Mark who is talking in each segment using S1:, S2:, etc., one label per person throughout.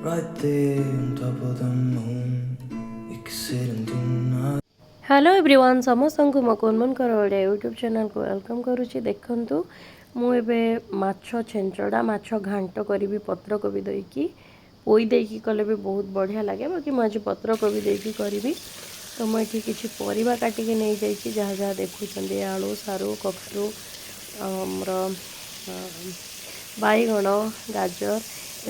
S1: Right there on top of the moon. We could sit and do nothing.
S2: Hello everyone, ସମସ୍ତଙ୍କୁ ମୋ କୁନମୁନଙ୍କର Odia YouTube ଚ୍ୟାନେଲ୍କୁ welcome କରୁଛି। ଦେଖନ୍ତୁ, ମୁଁ ଏବେ ମାଛ ଛେଞ୍ଚଡ଼ା, ମାଛ ଘାଣ୍ଟ କରିବି ପତ୍ରକୋବି ଦେଇକି। ପୋଇ ଦେଇକି କଲେ ବି ବହୁତ ବଢ଼ିଆ ଲାଗେ, ବାକି ମୁଁ ଆଜି ପତ୍ରକୋବି ଦେଇକି କରିବି। ତ ମୁଁ ଏଠି କିଛି ପରିବା କାଟିକି ନେଇଯାଇଛି, ଯାହା ଯାହା ଦେଖୁଛନ୍ତି: ଆଳୁ, ସାରୁ, କଖାରୁ, ଆଉ ଆମର ବାଇଗଣ, ଗାଜର।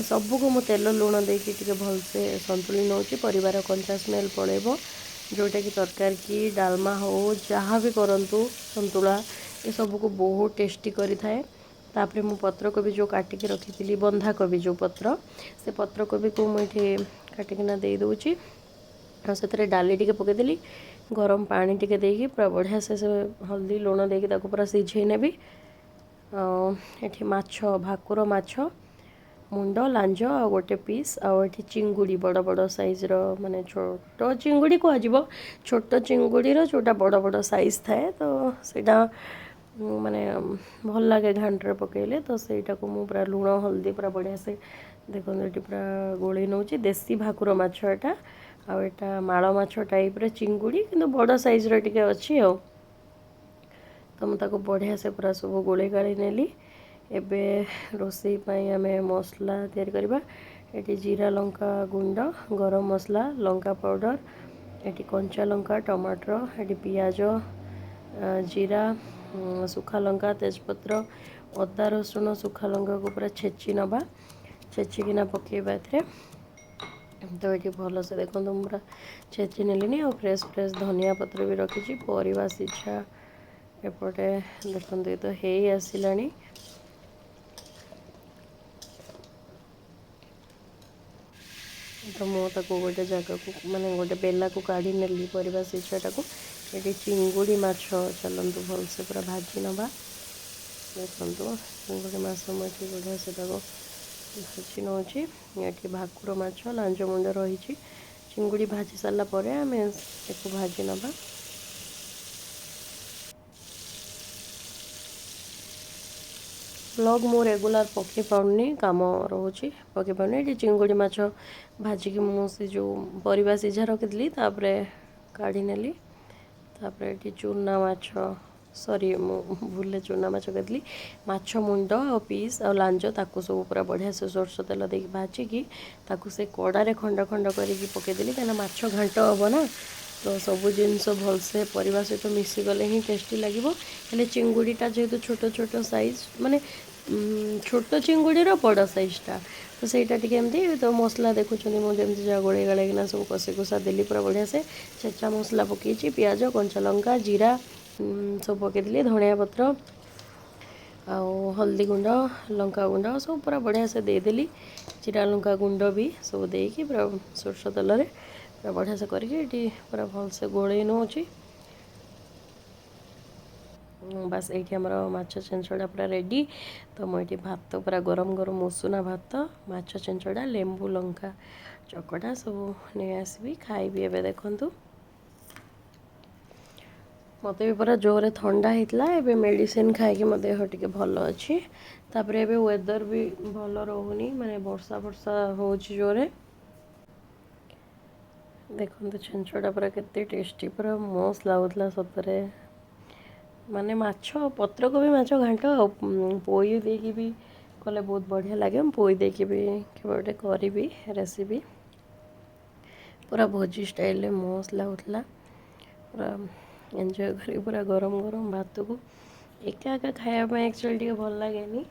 S2: ଏସବୁକୁ ମୁଁ ତେଲ ଲୁଣ ଦେଇକି ଟିକେ ଭଲସେ ସନ୍ତୁଳି ନେଉଛି। ପରିବାର କଞ୍ଚା ସ୍ମେଲ୍ ପଳେଇବ, ଯେଉଁଟାକି ତରକାରୀ କି ଡାଲମା ହେଉ, ଯାହା ବି କରନ୍ତୁ, ସନ୍ତୁଳା, ଏସବୁକୁ ବହୁତ ଟେଷ୍ଟି କରିଥାଏ। ତାପରେ ମୁଁ ପତ୍ରକୋବି ଯେଉଁ କାଟିକି ରଖିଥିଲି, ବନ୍ଧାକୋବି ଯେଉଁ ପତ୍ର, ସେ ପତ୍ରକୋବିକୁ ମୁଁ ଏଠି କାଟିକିନା ଦେଇଦେଉଛି। ଆଉ ସେଥିରେ ଡାଲି ଟିକେ ପକାଇଦେଲି। ଗରମ ପାଣି ଟିକେ ଦେଇକି ପୁରା ବଢ଼ିଆ ସେ ହଳଦୀ ଲୁଣ ଦେଇକି ତାକୁ ପୁରା ସିଝେଇ ନେବି। ଆଉ ଏଠି ମାଛ, ଭାକୁର ମାଛ ମୁଣ୍ଡ, ଲାଞ୍ଜ ଆଉ ଗୋଟେ ପିସ୍। ଆଉ ଏଠି ଚିଙ୍ଗୁଡ଼ି ବଡ଼ ବଡ଼ ସାଇଜ୍ର, ମାନେ ଛୋଟ ଚିଙ୍ଗୁଡ଼ି କୁହାଯିବ, ଛୋଟ ଚିଙ୍ଗୁଡ଼ିର ଯେଉଁଟା ବଡ଼ ବଡ଼ ସାଇଜ୍ ଥାଏ, ତ ସେଇଟା ମାନେ ଭଲ ଲାଗେ ଘାଣ୍ଟରେ ପକାଇଲେ। ତ ସେଇଟାକୁ ମୁଁ ପୁରା ଲୁଣ ହଳଦୀ ପୁରା ବଢ଼ିଆ ସେ, ଦେଖନ୍ତୁ, ଏଠି ପୁରା ଗୋଳେଇ ନେଉଛି। ଦେଶୀ ଭାକୁର ମାଛ ଏଇଟା, ଆଉ ଏଇଟା ମାଳ ମାଛ ଟାଇପ୍ର ଚିଙ୍ଗୁଡ଼ି, କିନ୍ତୁ ବଡ଼ ସାଇଜ୍ର ଟିକେ ଅଛି। ଆଉ ତ ମୁଁ ତାକୁ ବଢ଼ିଆ ସେ ପୁରା ସବୁ ଗୋଳେଇ ଗାଳେଇ ନେଲି। ଏବେ ରୋଷେଇ ପାଇଁ ଆମେ ମସଲା ତିଆରି କରିବା। ଏଠି ଜିରା ଲଙ୍କା ଗୁଣ୍ଡ, ଗରମ ମସଲା, ଲଙ୍କା ପାଉଡ଼ର, ଏଠି କଞ୍ଚା ଲଙ୍କା, ଟମାଟର, ଏଠି ପିଆଜ, ଜିରା, ଶୁଖା ଲଙ୍କା, ତେଜପତ୍ର, ଅଦା ରସୁଣ ଶୁଖା ଲଙ୍କାକୁ ପୁରା ଛେଚି ନେବା, ଛେଚିକିନା ପକାଇବା ଏଥିରେ। ତ ଏଠି ଭଲସେ ଦେଖନ୍ତୁ, ମୁଁ ପୁରା ଛେଚି ନେଲିନି। ଆଉ ଫ୍ରେଶ୍ ଫ୍ରେଶ୍ ଧନିଆ ପତ୍ର ବି ରଖିଛି। ପରିବା ସିଝା ଏପଟେ ଦେଖନ୍ତୁ, ଏ ତ ହେଇ ଆସିଲାଣି। ତ ମୁଁ ତାକୁ ଗୋଟେ ଜାଗାକୁ, ମାନେ ଗୋଟେ ବେଲାକୁ କାଢ଼ି ନେଲି ପରିବା ସିଝାଟାକୁ। ଏଠି ଚିଙ୍ଗୁଡ଼ି ମାଛ ଚାଲନ୍ତୁ ଭଲସେ ପୁରା ଭାଜି ନେବା। ଦେଖନ୍ତୁ, ଚିଙ୍ଗୁଡ଼ି ମାଛ ମୁଁ ଏଠି ବଢ଼ିଆ ସେ ତାକୁ ଭାଜି ନେଉଛି। ଏଠି ଭାକୁର ମାଛ ଲାଞ୍ଜ ମୁଣ୍ଡ ରହିଛି। ଚିଙ୍ଗୁଡ଼ି ଭାଜି ସାରିଲା ପରେ ଆମେ ଏକୁ ଭାଜି ନେବା। ବ୍ଲଗ୍ ମୁଁ ରେଗୁଲାର ପକାଇ ପାରୁନି, କାମ ରହୁଛି, ପକାଇ ପାରୁନି। ଏଠି ଚିଙ୍ଗୁଡ଼ି ମାଛ ଭାଜିକି ମୁଁ ସେ ଯେଉଁ ପରିବା ସିଝା ରଖିଥିଲି, ତାପରେ କାଢ଼ି ନେଲି। ତାପରେ ଏଠି ଚୁନା ମାଛ, ସରି, ମୁଁ ଭୁଲରେ ଚୁନା ମାଛ କହିଥିଲି, ମାଛ ମୁଣ୍ଡ ଆଉ ପିସ୍ ଆଉ ଲାଞ୍ଜ, ତାକୁ ସବୁ ପୁରା ବଢ଼ିଆ ସେ ସୋରିଷ ତେଲ ଦେଇକି ଭାଜିକି ତାକୁ ସେ କଡ଼ାରେ ଖଣ୍ଡ ଖଣ୍ଡ କରିକି ପକାଇଦେଲି, କାହିଁକିନା ମାଛ ଘାଣ୍ଟ ହେବ ନା, ତ ସବୁ ଜିନିଷ ଭଲସେ ପରିବା ସହିତ ମିଶିଗଲେ ହିଁ ଟେଷ୍ଟି ଲାଗିବ। ହେଲେ ଚିଙ୍ଗୁଡ଼ିଟା ଯେହେତୁ ଛୋଟ ଛୋଟ ସାଇଜ୍, ମାନେ ଛୋଟ ଚିଙ୍ଗୁଡ଼ିର ବଡ଼ ସାଇଜ୍ଟା, ତ ସେଇଟା ଟିକେ ଏମିତି। ତ ମସଲା ଦେଖୁଛନ୍ତି, ମୁଁ ଯେମିତି ଯାହା ଗୋଳେଇ ଗାଳେଇକିନା ସବୁ କଷି କୁଷା ଦେଲି। ପୁରା ବଢ଼ିଆ ସେ ଛେଚା ମସଲା ପକାଇଛି, ପିଆଜ, କଞ୍ଚା ଲଙ୍କା, ଜିରା ସବୁ ପକାଇଦେଲି, ଧଣିଆ ପତ୍ର ଆଉ ହଳଦୀ ଗୁଣ୍ଡ, ଲଙ୍କା ଗୁଣ୍ଡ ସବୁ ପୁରା ବଢ଼ିଆ ସେ ଦେଇଦେଲି। ଜିରା ଲଙ୍କା ଗୁଣ୍ଡ ବି ସବୁ ଦେଇକି ପୁରା ସୋରିଷ ତେଲରେ ପୁରା ବଢ଼ିଆ ସେ କରିକି ଏଠି ପୁରା ଭଲସେ ଗୋଳେଇ ନେଉଛି। ବାସ୍, ଏଇଠି ଆମର ମାଛ ଛେଞ୍ଚଡ଼ା ପୁରା ରେଡ଼ି। ତ ମୁଁ ଏଇଠି ଭାତ ପୁରା ଗରମ ଗରମ ଉଷୁନା ଭାତ, ମାଛ ଛେଞ୍ଚଡ଼ା, ଲେମ୍ବୁ ଲଙ୍କା ଚକଟା ସବୁ ନେଇ ଆସିବି, ଖାଇବି ଏବେ। ଦେଖନ୍ତୁ, ମୋତେ ବି ପୁରା ଜୋରରେ ଥଣ୍ଡା ହେଇଥିଲା। ଏବେ ମେଡ଼ିସିନ ଖାଇକି ମୋ ଦେହ ଟିକେ ଭଲ ଅଛି। ତାପରେ ଏବେ ୱେଦର ବି ଭଲ ରହୁନି, ମାନେ ବର୍ଷା ବର୍ଷା ହେଉଛି ଜୋରେ। ଦେଖନ୍ତୁ, ଛେଞ୍ଚଡ଼ା ପୁରା କେତେ ଟେଷ୍ଟି, ପୁରା ମସ୍ତ ଲାଗୁଥିଲା ସତରେ। ମାନେ ମାଛ, ପତ୍ରକୋବି ମାଛ ଘାଣ୍ଟ ଆଉ ପୋଇ ଦେଇକି ବି କଲେ ବହୁତ ବଢ଼ିଆ ଲାଗେ। ମୁଁ ପୋଇ ଦେଇକି ବି କେବେ ଗୋଟେ କରିବି ରେସିପି। ପୁରା ଭୋଜି ଷ୍ଟାଇଲରେ ମସ୍ତ ଲାଗୁଥିଲା। ପୁରା ଏନ୍ଜୟ କରିକି ପୁରା ଗରମ ଗରମ ଭାତକୁ ଏକା ଏକା ଖାଇବା ପାଇଁ ଆକ୍ଚୁଆଲି ଟିକେ ଭଲ ଲାଗେନି।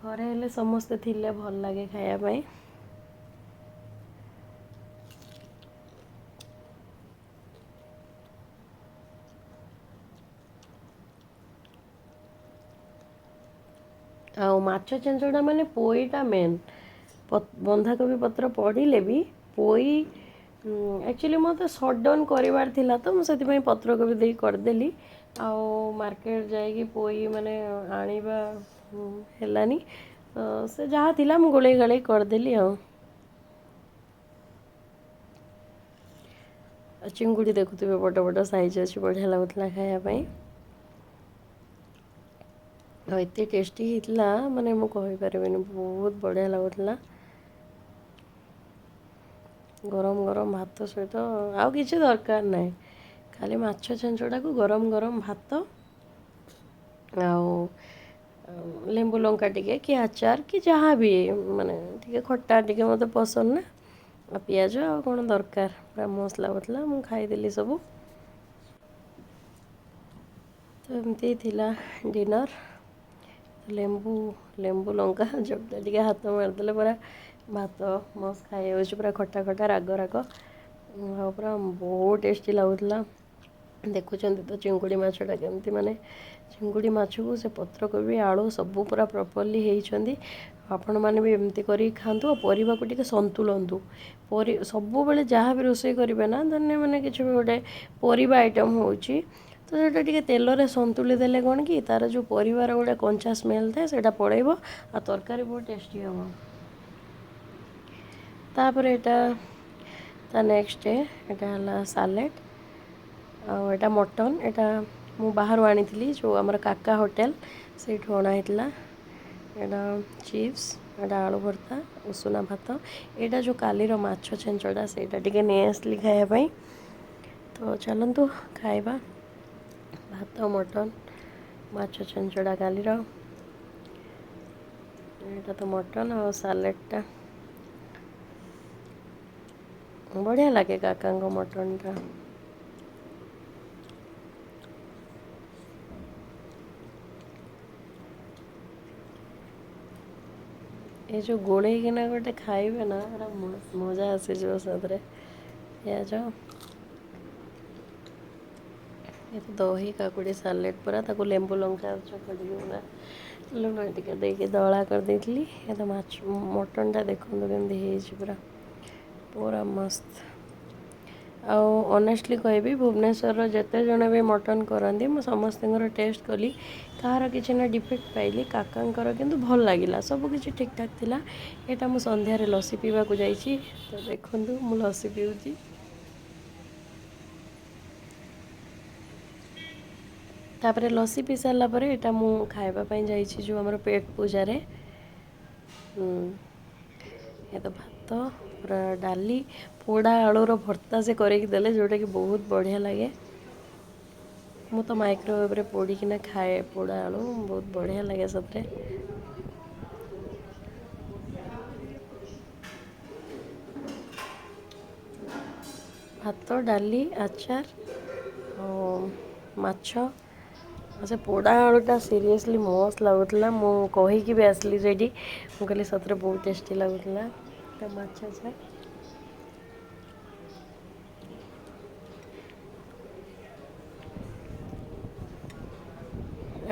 S2: ଘରେ ହେଲେ ସମସ୍ତେ ଥିଲେ ଭଲ ଲାଗେ ଖାଇବା ପାଇଁ। ଆଉ ମାଛ ଛେଞ୍ଚଡ଼ା ମାନେ ପୋଇଟା ମେନ୍। ବନ୍ଧାକୋବି ପତ୍ର ପଡ଼ିଲେ ବି ପୋଇ ଆକ୍ଚୁଆଲି ମୋତେ ସଡ଼ନ୍ କରିବାର ଥିଲା, ତ ମୁଁ ସେଥିପାଇଁ ପତ୍ରକୋବି ଦେଇ କରିଦେଲି। ଆଉ ମାର୍କେଟ ଯାଇକି ପୋଇ ମାନେ ଆଣିବା ହେଲାନି, ତ ସେ ଯାହା ଥିଲା ମୁଁ ଗୋଳେଇ ଗାଳେଇ କରିଦେଲି। ଆଉ ଚିଙ୍ଗୁଡ଼ି ଦେଖୁଥିବେ, ବଡ଼ ବଡ଼ ସାଇଜ୍ ଅଛି, ବଢ଼ିଆ ଲାଗୁଥିଲା ଖାଇବା ପାଇଁ। ଆଉ ଏତେ ଟେଷ୍ଟି ହେଇଥିଲା, ମାନେ ମୁଁ କହିପାରିବିନି, ବହୁତ ବଢ଼ିଆ ଲାଗୁଥିଲା। ଗରମ ଗରମ ଭାତ ସହିତ ଆଉ କିଛି ଦରକାର ନାହିଁ, ଖାଲି ମାଛ ଛେଞ୍ଚଡ଼ାକୁ ଗରମ ଗରମ ଭାତ ଆଉ ଲେମ୍ବୁ ଲଙ୍କା ଟିକେ କି ଆଚାର କି ଯାହା ବି, ମାନେ ଟିକେ ଖଟା ଟିକେ ମୋତେ ପସନ୍ଦ ନା, ଆଉ ପିଆଜ, ଆଉ କ'ଣ ଦରକାର। ପୁରା ମସ୍ତ ଲାଗୁଥିଲା, ମୁଁ ଖାଇଦେଲି ସବୁ। ତ ଏମିତି ଥିଲା ଡିନର୍। ଲେମ୍ବୁ ଲେମ୍ବୁ ଲଙ୍କା ଚକଟା ଟିକେ ହାତ ମାରିଦେଲେ ପୁରା ଭାତ ମସ୍ତ ଖାଇଯାଉଛି, ପୁରା ଖଟା ଖଟା ରାଗ ରାଗ, ଆଉ ପୁରା ବହୁତ ଟେଷ୍ଟି ଲାଗୁଥିଲା। ଦେଖୁଛନ୍ତି ତ ଚିଙ୍ଗୁଡ଼ି ମାଛଟା କେମିତି, ମାନେ ଚିଙ୍ଗୁଡ଼ି ମାଛକୁ ସେ ପତ୍ରକୋବି ଆଳୁ ସବୁ ପୁରା ପ୍ରପର୍ଲି ହେଇଛନ୍ତି। ଆପଣମାନେ ବି ଏମିତି କରିକି ଖାଆନ୍ତୁ। ଆଉ ପରିବାକୁ ଟିକେ ସନ୍ତୁଳନ୍ତୁ। ସବୁବେଳେ ଯାହା ବି ରୋଷେଇ କରିବେ ନା, ଧରିନିଅ ମାନେ କିଛି ବି ଗୋଟେ ପରିବା ଆଇଟମ୍ ହେଉଛି, ତ ସେଇଟା ଟିକେ ତେଲରେ ସନ୍ତୁଳି ଦେଲେ କ'ଣ କି ତା'ର ଯେଉଁ ପରିବାର ଗୋଟେ କଞ୍ଚା ସ୍ମେଲ୍ ଥାଏ ସେଇଟା ପଳେଇବ, ଆଉ ତରକାରୀ ବହୁତ ଟେଷ୍ଟି ହେବ। ତାପରେ ଏଇଟା ତା ନେକ୍ସଟ ଡେ, ଏଇଟା ହେଲା ସାଲେଡ଼ ଆଉ ଏଇଟା ମଟନ୍। ଏଇଟା ମୁଁ ବାହାରୁ ଆଣିଥିଲି, ଯେଉଁ ଆମର କାକା ହୋଟେଲ ସେଇଠୁ ଅଣା ହେଇଥିଲା। ଏଇଟା ଚିପ୍ସ, ଏଇଟା ଆଳୁ ଭର୍ତ୍ତା, ଉଷୁନା ଭାତ। ଏଇଟା ଯେଉଁ କାଲିର ମାଛ ଛେଞ୍ଚଡ଼ା ସେଇଟା ଟିକେ ନେଇ ଆସିଲି ଖାଇବା ପାଇଁ। ତ ଚାଲନ୍ତୁ ଖାଇବା ଭାତ ମଟନ୍ ମାଛ ଛେଞ୍ଚଡ଼ା କାଲିର। ଏଇଟା ତ ମଟନ୍ ଆଉ ସାଲେଡ଼ଟା ବଢ଼ିଆ ଲାଗେ କାକାଙ୍କ ମଟନ୍ଟା। ଏ ଯେଉଁ ଗୋଳେଇକିନା ଗୋଟେ ଖାଇବେ ନା, ପୁରା ମଜା ଆସିଯିବ ସେଥିରେ। ପିଆଜ, ଏ ତ ଦହି କାକୁଡ଼ି ସାଲେଡ଼ ପୁରା, ତାକୁ ଲେମ୍ବୁ ଲଙ୍କା ଚକଟିକି ପୁରା ଲୁଣ ଟିକେ ଦେଇକି ଦଳା କରିଦେଇଥିଲି। ଏ ତ ମାଛ ମଟନ୍ଟା ଦେଖନ୍ତୁ କେମିତି ହେଇଛି, ପୁରା ପୁରା ମସ୍ତ। ଆଉ ଅନେଷ୍ଟଲି କହିବି, ଭୁବନେଶ୍ୱରର ଯେତେ ଜଣ ବି ମଟନ୍ କରନ୍ତି ମୁଁ ସମସ୍ତଙ୍କର ଟେଷ୍ଟ କଲି, କାହାର କିଛି ନା ଡିଫେକ୍ଟ ପାଇଲି, କାକାଙ୍କର କିନ୍ତୁ ଭଲ ଲାଗିଲା, ସବୁ କିଛି ଠିକ୍ଠାକ୍ ଥିଲା। ଏଇଟା ମୁଁ ସନ୍ଧ୍ୟାରେ ଲସି ପିଇବାକୁ ଯାଇଛି, ତ ଦେଖନ୍ତୁ ମୁଁ ଲସି ପିଉଛି। ତାପରେ ଲସି ପିଇ ସାରିଲା ପରେ ଏଇଟା ମୁଁ ଖାଇବା ପାଇଁ ଯାଇଛି ଯେଉଁ ଆମର ପେଟ ପୂଜାରେ। ଏ ତ ଭାତ ପୁରା ଡାଲି ପୋଡ଼ା ଆଳୁର ଭର୍ତ୍ତା ସେ କରିକି ଦେଲେ, ଯେଉଁଟାକି ବହୁତ ବଢ଼ିଆ ଲାଗେ। ମୁଁ ତ ମାଇକ୍ରୋୱେଭ୍ରେ ପୋଡ଼ିକିନା ଖାଏ ପୋଡ଼ା ଆଳୁ, ବହୁତ ବଢ଼ିଆ ଲାଗେ ସେଥିରେ। ଭାତ ଡାଲି ଆଚାର ଆଉ ମାଛ, ଆଉ ସେ ପୋଡ଼ା ଆଳୁଟା ସିରିୟସଲି ମସ୍ତ ଲାଗୁଥିଲା। ମୁଁ କହିକି ବି ଆସିଲି ସେଇଠି, ମୁଁ କହିଲି ସତରେ ବହୁତ ଟେଷ୍ଟି ଲାଗୁଥିଲା। ତ ମାଛ ଆଚାର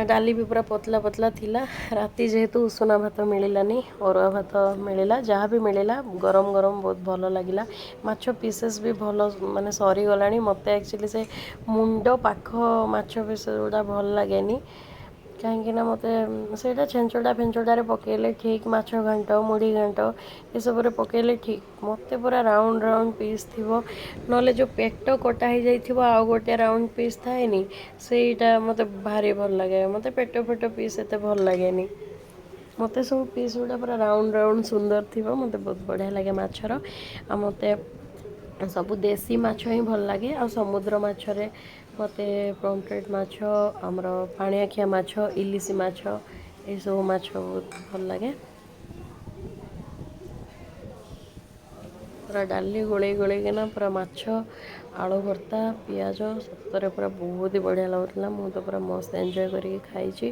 S2: ଡାଲି ବି ପୁରା ପତଲା ପତଲା ଥିଲା। ରାତି ଯେହେତୁ ଉଷୁନା ଭାତ ମିଳିଲାନି, ଅରୁଆ ଭାତ ମିଳିଲା, ଯାହା ବି ମିଳିଲା ଗରମ ଗରମ ବହୁତ ଭଲ ଲାଗିଲା। ମାଛ ପିସେସ୍ ବି ଭଲ ମାନେ ସରିଗଲାଣି। ମୋତେ ଆକ୍ଚୁଆଲି ସେ ମୁଣ୍ଡ ପାଖ ମାଛ ପିସେସ୍ ଗୁଡ଼ା ଭଲ ଲାଗେନି, କାହିଁକିନା ମୋତେ ସେଇଟା ଛେଞ୍ଚଡ଼ା ଫେଞ୍ଚଡ଼ାରେ ପକାଇଲେ ଠିକ୍, ମାଛ ଘାଣ୍ଟ ମୁଢ଼ି ଘାଣ୍ଟ ଏସବୁରେ ପକାଇଲେ ଠିକ୍। ମୋତେ ପୁରା ରାଉଣ୍ଡ ରାଉଣ୍ଡ ପିସ୍ ଥିବ, ନହେଲେ ଯେଉଁ ପେଟ କଟା ହେଇଯାଇଥିବ ଆଉ ଗୋଟେ ରାଉଣ୍ଡ ପିସ୍ ଥାଏନି, ସେଇଟା ମୋତେ ଭାରି ଭଲ ଲାଗେ। ମୋତେ ପେଟ ଫେଟ ପିସ୍ ଏତେ ଭଲ ଲାଗେନି, ମୋତେ ସବୁ ପିସ୍ ଗୁଡ଼ା ପୁରା ରାଉଣ୍ଡ ରାଉଣ୍ଡ ସୁନ୍ଦର ଥିବ, ମୋତେ ବହୁତ ବଢ଼ିଆ ଲାଗେ ମାଛର। ଆଉ ମୋତେ ସବୁ ଦେଶୀ ମାଛ ହିଁ ଭଲ ଲାଗେ। ଆଉ ସମୁଦ୍ର ମାଛରେ ମୋତେ ପମ୍ଫ୍ରେଟ୍ ମାଛ, ଆମର ପାଣିଆଖିଆ ମାଛ, ଇଲିଶି ମାଛ, ଏସବୁ ମାଛ ବହୁତ ଭଲ ଲାଗେ। ପୁରା ଡାଲି ଗୋଳେଇ ଗୋଳେଇକିନା ପୁରା ମାଛ ଆଳୁ ଭର୍ତ୍ତା ପିଆଜ ସତରେ ପୁରା ବହୁତ ହି ବଢ଼ିଆ ଲାଗୁଥିଲା। ମୁଁ ତ ପୁରା ମସ୍ତ ଏନ୍ଜୟ କରିକି ଖାଇଛି।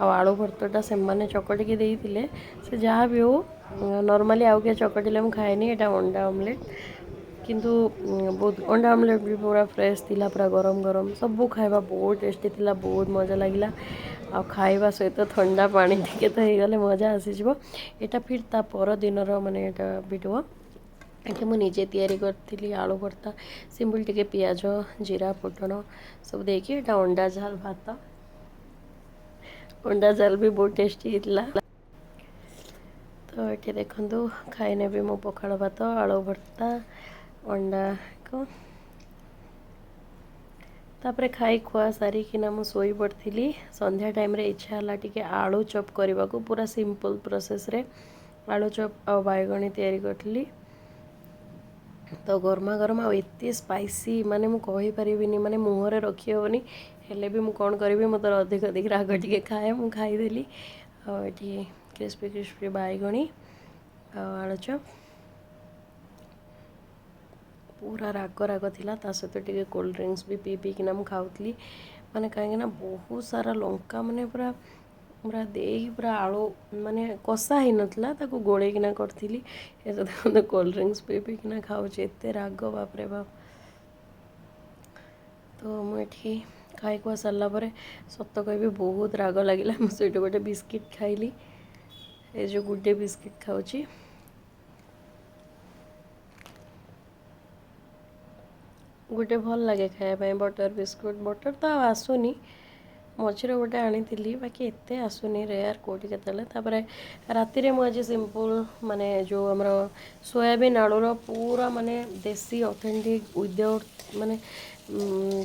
S2: ଆଉ ଆଳୁ ଭର୍ତ୍ତାଟା ସେମାନେ ଚକଟିକି ଦେଇଥିଲେ, ସେ ଯାହା ବି ହଉ ନର୍ମାଲି ଆଉ କିଏ ଚକଟିଲେ ମୁଁ ଖାଏନି। ଏଇଟା ଅଣ୍ଡା ଅମଲେଟ୍, କିନ୍ତୁ ବହୁତ ଅଣ୍ଡା ଅମଲେଟ୍ ବି ପୁରା ଫ୍ରେଶ୍ ଥିଲା, ପୁରା ଗରମ ଗରମ। ସବୁ ଖାଇବା ବହୁତ ଟେଷ୍ଟି ଥିଲା, ବହୁତ ମଜା ଲାଗିଲା। ଆଉ ଖାଇବା ସହିତ ଥଣ୍ଡା ପାଣି ଟିକେ ତ ହେଇଗଲେ ମଜା ଆସିଯିବ। ଏଇଟା ଫିର୍ ତା ପରଦିନର ମାନେ ଏଇଟା ଭିଡ଼ିଓ। ଏଠି ମୁଁ ନିଜେ ତିଆରି କରିଥିଲି ଆଳୁ ଭର୍ତ୍ତା, ସିମ୍ପଲ୍ ଟିକେ ପିଆଜ ଜିରା ଫୁଟଣ ସବୁ ଦେଇକି। ଏଇଟା ଅଣ୍ଡା ଝାଲ ଭାତ, ଅଣ୍ଡା ଝାଲ ବି ବହୁତ ଟେଷ୍ଟି ହେଇଥିଲା। ତ ଏଠି ଦେଖନ୍ତୁ ଖାଇନେବି ମୁଁ ପଖାଳ ଭାତ, ଆଳୁ ଭର୍ତ୍ତା, ଅଣ୍ଡାକୁ। ତାପରେ ଖାଇ ଖୁଆ ସାରିକିନା ମୁଁ ଶୋଇ ପଡ଼ିଥିଲି। ସନ୍ଧ୍ୟା ଟାଇମ୍ରେ ଇଚ୍ଛା ହେଲା ଟିକେ ଆଳୁ ଚପ୍ କରିବାକୁ, ପୁରା ସିମ୍ପଲ୍ ପ୍ରୋସେସ୍ରେ ଆଳୁ ଚପ୍ ଆଉ ବାଇଗଣୀ ତିଆରି କରିଥିଲି। ତ ଗରମା ଗରମ ଆଉ ଏତେ ସ୍ପାଇସି, ମାନେ ମୁଁ କହିପାରିବିନି, ମାନେ ମୁହଁରେ ରଖି ହେବନି। ହେଲେ ବି ମୁଁ କ'ଣ କରିବି, ମୁଁ ତ ଅଧିକ ଅଧିକ ରାଗ ଟିକେ ଖାଏ, ମୁଁ ଖାଇଦେଲି। ଆଉ ଏଠି କ୍ରିସ୍ପି କ୍ରିସ୍ପି ବାଇଗଣୀ ଆଉ ଆଳୁଚପ, ପୁରା ରାଗ ରାଗ ଥିଲା। ତା ସହିତ ଟିକେ କୋଲ୍ଡ ଡ୍ରିଙ୍କସ୍ ବି ପିଇ ପିଇକିନା ମୁଁ ଖାଉଥିଲି, ମାନେ କାହିଁକିନା ବହୁତ ସାରା ଲଙ୍କା ମାନେ ପୁରା ପୁରା ଦେଇକି ପୁରା ଆଳୁ ମାନେ କଷା ହେଇନଥିଲା, ତାକୁ ଗୋଳେଇକିନା କରିଥିଲି। ଏ ଦେଖନ୍ତୁ, କୋଲ୍ଡ ଡ୍ରିଙ୍କସ୍ ପିଇ ପିଇକିନା ଖାଉଛି, ଏତେ ରାଗ, ବାପରେ ବାପ। ତ ମୁଁ ଏଠି ଖାଇ ଖୁଆ ସାରିଲା ପରେ ସତ କହିବି, ବହୁତ ରାଗ ଲାଗିଲା। ମୁଁ ସେଇଠୁ ଗୋଟେ ବିସ୍କିଟ୍ ଖାଇଲି, ଏ ଯେଉଁ ଗୁଡ୍ ଡେ ବିସ୍କିଟ୍ ଖାଉଛି। ଗୋଟେ ଭଲ ଲାଗେ ଖାଇବା ପାଇଁ ବଟର୍ ବିସ୍କୁଟ୍। ବଟର୍ ତ ଆଉ ଆସୁନି, ମଝିରେ ଗୋଟେ ଆଣିଥିଲି, ବାକି ଏତେ ଆସୁନି, ରେୟାର୍ କେଉଁଠି କେତେବେଳେ। ତାପରେ ରାତିରେ ମୁଁ ଆଜି ସିମ୍ପଲ୍ ମାନେ ଯେଉଁ ଆମର ସୋୟାବିନ୍ ଆଳୁର ପୁରା ମାନେ ଦେଶୀ ଅଥେଣ୍ଟିକ୍ ୱିଦାଉଟ୍ ମାନେ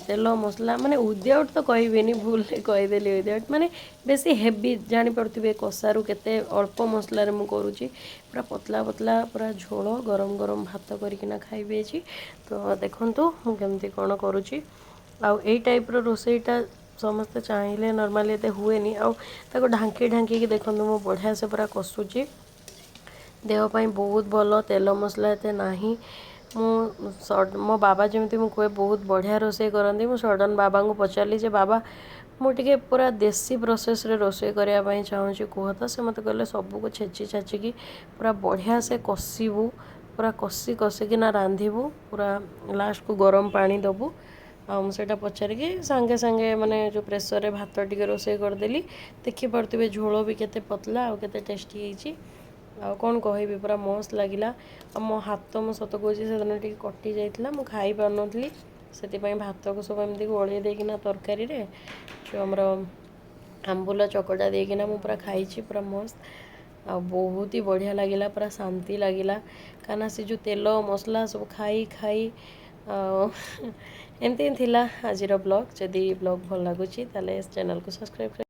S2: ତେଲ ମସଲା, ମାନେ ୱିଦାଉଟ୍ ତ କହିବିନି, ଭୁଲରେ କହିଦେଲି ୱିଦାଉଟ୍, ମାନେ ବେଶୀ ହେଭି ଜାଣିପାରୁଥିବେ କଷାରୁ କେତେ ଅଳ୍ପ ମସଲାରେ ମୁଁ କରୁଛି। ପୁରା ପତଲା ପତଲା ପୁରା ଝୋଳ, ଗରମ ଗରମ ଭାତ କରିକିନା ଖାଇବି ଆଜି। ତ ଦେଖନ୍ତୁ ମୁଁ କେମିତି କ'ଣ କରୁଛି। ଆଉ ଏଇ ଟାଇପ୍ର ରୋଷେଇଟା ସମସ୍ତେ ଚାହିଁଲେ ନର୍ମାଲି ଏତେ ହୁଏନି। ଆଉ ତାକୁ ଢାଙ୍କି ଢାଙ୍କିକି ଦେଖନ୍ତୁ, ମୁଁ ବଢ଼ିଆ ସେ ପୁରା କଷୁଛି। ଦେହ ପାଇଁ ବହୁତ ଭଲ, ତେଲ ମସଲା ଏତେ ନାହିଁ। ମୁଁ ମୋ ବାବା ଯେମିତି ମୁଁ କୁହେ ବହୁତ ବଢ଼ିଆ ରୋଷେଇ କରନ୍ତି। ମୁଁ ସଡ଼ନ୍ ବାବାଙ୍କୁ ପଚାରିଲି ଯେ ବାବା, ମୁଁ ଟିକେ ପୁରା ଦେଶୀ ପ୍ରୋସେସ୍ରେ ରୋଷେଇ କରିବା ପାଇଁ ଚାହୁଁଛି, କୁହ ତ। ସେ ମୋତେ କହିଲେ ସବୁକୁ ଛେଚି ଛାଚିକି ପୁରା ବଢ଼ିଆ ସେ କଷିବୁ, ପୁରା କଷି କଷିକିନା ରାନ୍ଧିବୁ, ପୁରା ଲାଷ୍ଟକୁ ଗରମ ପାଣି ଦେବୁ। ଆଉ ମୁଁ ସେଇଟା ପଚାରିକି ସାଙ୍ଗେ ସାଙ୍ଗେ ମାନେ ଯେଉଁ ପ୍ରେସରରେ ଭାତ ଟିକେ ରୋଷେଇ କରିଦେଲି। ଦେଖିପାରୁଥିବେ ଝୋଳ ବି କେତେ ପତଲା ଆଉ କେତେ ଟେଷ୍ଟି ହେଇଛି। ଆଉ କ'ଣ କହିବି, ପୁରା ମସ୍ତ ଲାଗିଲା। ଆଉ ମୋ ହାତ, ମୁଁ ସତ କହୁଛି, ସେଦିନ ଟିକେ କଟି ଯାଇଥିଲା, ମୁଁ ଖାଇପାରୁନଥିଲି। ସେଥିପାଇଁ ଭାତକୁ ସବୁ ଏମିତି ଗୋଳେଇ ଦେଇକିନା ତରକାରୀରେ ଯେଉଁ ଆମର ଆମ୍ବୁଲ ଚକଟା ଦେଇକିନା ମୁଁ ପୁରା ଖାଇଛି, ପୁରା ମସ୍ତ ଆଉ ବହୁତ ହି ବଢ଼ିଆ ଲାଗିଲା, ପୁରା ଶାନ୍ତି ଲାଗିଲା। କାହିଁକିନା ସେ ଯେଉଁ ତେଲ ମସଲା ସବୁ ଖାଇ ଖାଇ, ଆଉ ଏମିତି ହିଁ ଥିଲା ଆଜିର ବ୍ଲଗ୍। ଯଦି ବ୍ଲଗ୍ ଭଲ ଲାଗୁଛି, ତାହେଲେ ଚ୍ୟାନେଲ୍କୁ ସବସ୍କ୍ରାଇବ୍।